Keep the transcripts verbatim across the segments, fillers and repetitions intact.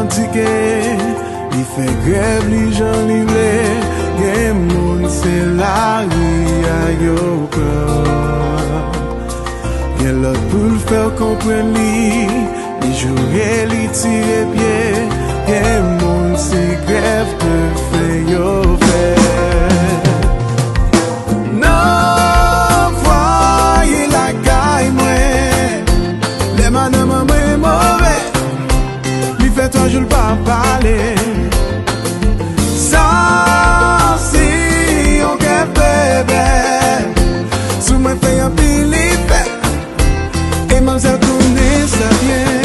Tike, li fè grèv li jan li vle. Gen moun se lari a yo pran. Gen lòt pou l fè w konprann li. Li joure, li tire pye. Gen moun se grèv de fen yo fè. Nan fwaye lakay mwen, lè madanm an mwen move, li fè twa jou l pa pale. Sa se yon kè bèbè. Sou mwen fè anpil efè. E manzèl konnen sa byen.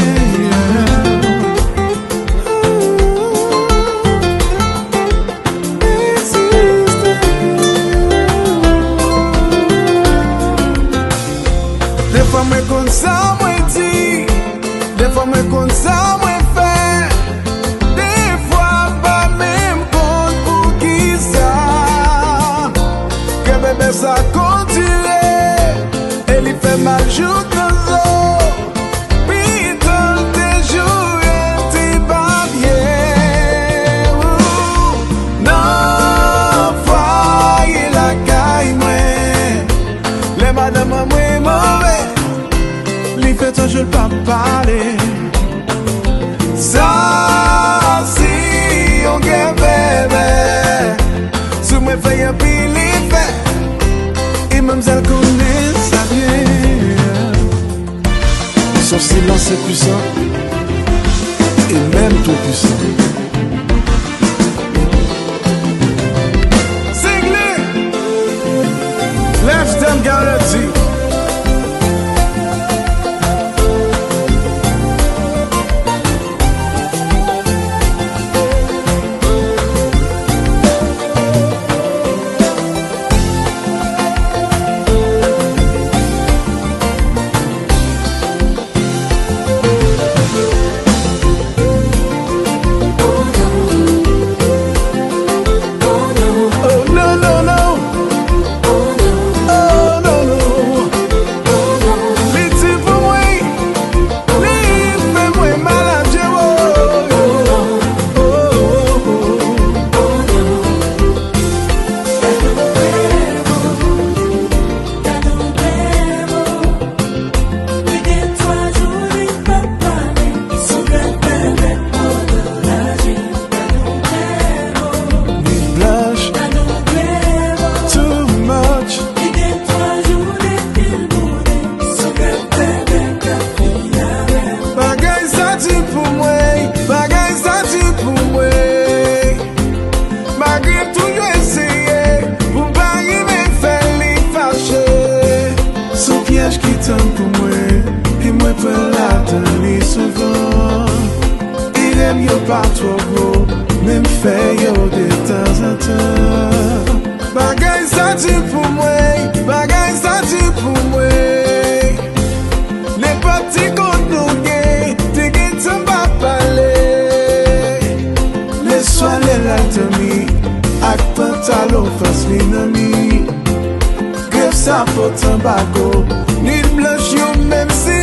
Defwa mwen konn sa mwen di. Defwa mwen konn sa mwen fè. Defwa m pa menm konn poukisa. Kè bèbè sa kondire. E li fè mal jouk nan zo. Pitan l te joure, te babye. Nan fwaye lakay mwen, lè madanm an mwen move, li fè twa jou l pa pale. Sa se yon kè bèbè. Sou mwen fè anpil efè. E manzèl konnen sa byen. Son silans se pwisan. E menm twò pwisan. Single! Lifestyle Guarantee. Nwit blanch, too much. Bagay sa di pou mwen, bagay sa di pou mwen. Malgre tou yo eseye pou m pa rive fè li fache. Se yon pyèj ki tann pou mwen, e mwen pran ladan li souvan. Erè m yo pa twò gwo, men m fè yo detanzantan. Bagay sa di pou mwen, bagay sa di pou mwen. Nenpòt ti kont nou gen, te gentan pa pale. Leswa lè l al dòmi, ak pantalon fas li nan mi. Grèv sa pot anbago, nwit blanch yo menm se